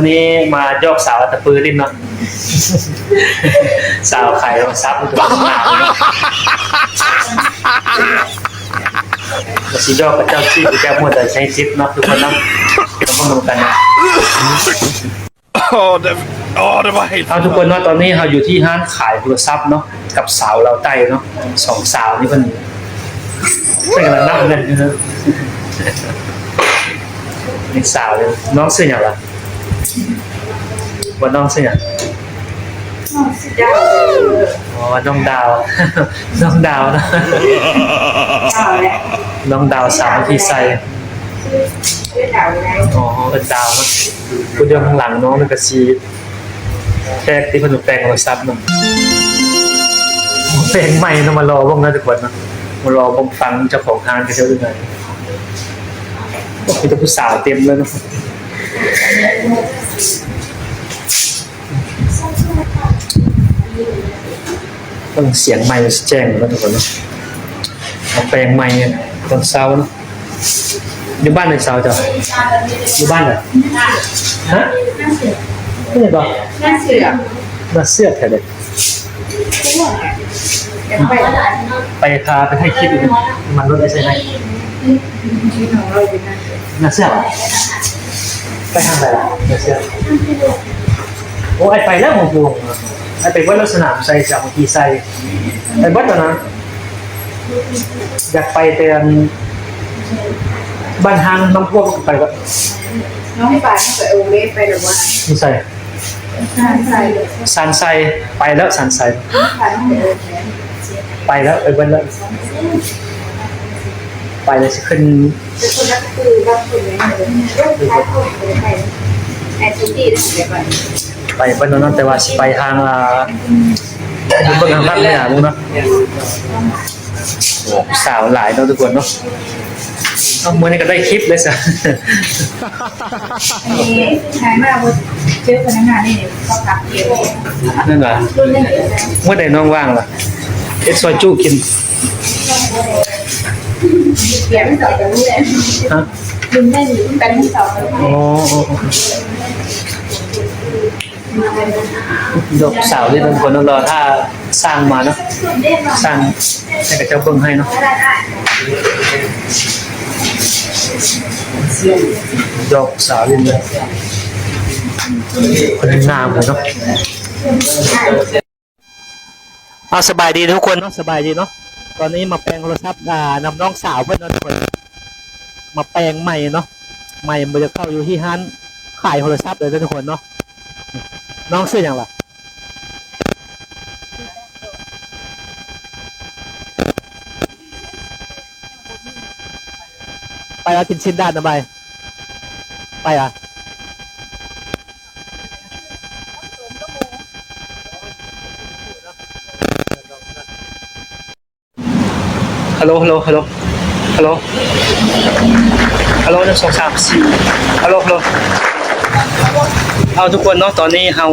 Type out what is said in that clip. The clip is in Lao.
ນີ້ມາຢອກສາວອັດຕະປືຫຼິ້ນເນາະ ສາວຂາຍໂທລະສັບຢູ່ຕົງໜ້າເນາະ ກໍຊິຢອກຂະເຈົ້າຈີບຂະເຈົ້າໝົດ ແຕ່ໃຊ້ຈິດເນາະ ທຸກຄົນເນາະ ມາເບິ່ງນຳກັນເນາະ. ເອົາ ທຸກຄົນເນາະ ຕອນນີ້ເຮົາຢູ່ທີ່ຮ້ານຂາຍໂທລະສັບເນາະ ກັບສາວລາວໃຕ້ເນາະ ສອງສາວນີ້ເພິ່ນ ເພິ່ນກຳລັງນັບເງິນຢູ່ເນາະ ນີ້ສາວ ນ້ອງຊື່ຫຍັງລະ? ວ່ານ້ອງຊື່ຫຍັງ? ນ້ອງຊື່ດາວ. ອໍ ນ້ອງດາວ ນ້ອງດາວເນາະ ດາວແຫຼະ ນ້ອງດາວ ສາວທີ່ໃສ່ ຊື່ດາວ. ອໍ ເອີ້ນດາວເນາະ ຜູ້ຢູ່ຂ້າງຫຼັງນ້ອງນີ້ກະຊິ ແຂກທີ່ເພິ່ນມາແປງໂທລະສັບເນາະ ແປງໃໝ່ເນາະ ມາລໍເບິ່ງເນາະ ທຸກຄົນເນາະ ມາລໍເບິ່ງຟັງເຈົ້າຂອງຮ້ານເຂົາເຈົ້າເວົ້າຫຍັງ. ໂອ້ ມີແຕ່ຜູ້ສາວເຕັມເລີຍເນາະ ເບິ່ງສຽງໄມແຈ້ງເນາະ ທຸກຄົນເນາະ ມາແປງໃໝ່ຕອນເຊົ້າເນາະ. ຢູ່ບ້ານໃດສາວເຈົ້າ? ຢູ່ບ້ານໃດ? ຮະ? ນີ້ບໍ່? ໜ້າເຊື່ອ ໜ້າເຊື່ອແທ້ເດ. ໄປ ໄປ ພາໄປຖ່າຍຄລິບຢູ່ ນ້ຳມັນລົດໄປໃສ່ໃຫ້ ໜ້າເຊື່ອຫວາ? ໄປທາງໃດລະ ໜ້າເຊື່ອ? ໂອ້ ໄອ້ໄປແລ້ວ ຫົກໂມງ ໄອ້ໄປເບິດແລ້ວ ສະໜາມໄຊ ສາມັກຄີໄຊ ໄປເບິດແລ້ວນະ. ຢາກໄປແຕ່ອັນ ບ້ານຫ້າງນ້ຳຖ້ວມໄປບໍ່? ນ້ອງປານໄປໂອເລໄປແລ້ວບໍ່? ຢູ່ໃສ? ຊານໄຊ ຊານໄຊ ໄປແລ້ວຊານໄຊ ໄປແລ້ວ ໄປເບິດແລ້ວ ໄປແລ້ວຊິຂຶ້ນ ໄປເບິດແລ້ວເນາະ ແຕ່ວ່າຊິໄປທາງ ອ່າ ເບິ່ງທາງພາກເໜືອພຸ້ນເນາະ. ໂອ້ ສາວຫຼາຍເນາະ ທຸກຄົນເນາະ. ເອົາ ມື້ນີ້ກໍໄດ້ຄລິບເລີຍຊະ ອັນນີ້ຫາຍມາບໍ່ເຈີພະນັກງານນີ້ກໍພັກເກັບ ນັ້ນຫວາ? ມື້ໃດນ້ອງວ່າງລະ ເຮັດຊອຍຈຸກິນ. ຮະ? ອໍ ດອກສາວເດ້ ທຸກຄົນເນາະ ລໍຖ້າຊ່າງມາເນາະ ຊ່າງໃຫ້ເຂົາເຈົ້າເບິ່ງໃຫ້ເນາະ ດອກສາວເດ້ ເພິ່ນງາມເນາະ. ເອົາ ສະບາຍດີທຸກຄົນເນາະ ສະບາຍດີເນາະ. ຕອນນີ້ມາແປງໂທລະສັບ ອ່າ ນຳນ້ອງສາວເພິ່ນເນາະ ທຸກຄົນ ມາແປງໃໝ່ເນາະ ໃໝ່ບໍ່ຢາກເຂົ້າຢູ່ທີ່ຮ້ານຂາຍໂທລະສັບເລີຍເດີ ທຸກຄົນເນາະ. ນ້ອງຊື່ຫຍັງລະ? ໄປລະ ກິນຊີ້ນດາດນະ ໄປ ໄປລະ. ຮັລໂຫຼ ຮັລໂຫຼ ຮັລໂຫຼ ຮັລໂຫຼ ຮັລໂຫຼ ໜຶ່ງ ສອງ ສາມ ສີ່ ຮັລໂຫຼ ຮັລໂຫຼ. ເອົາ ທຸກຄົນເນາະ ຕອນນີ້ເຮົາ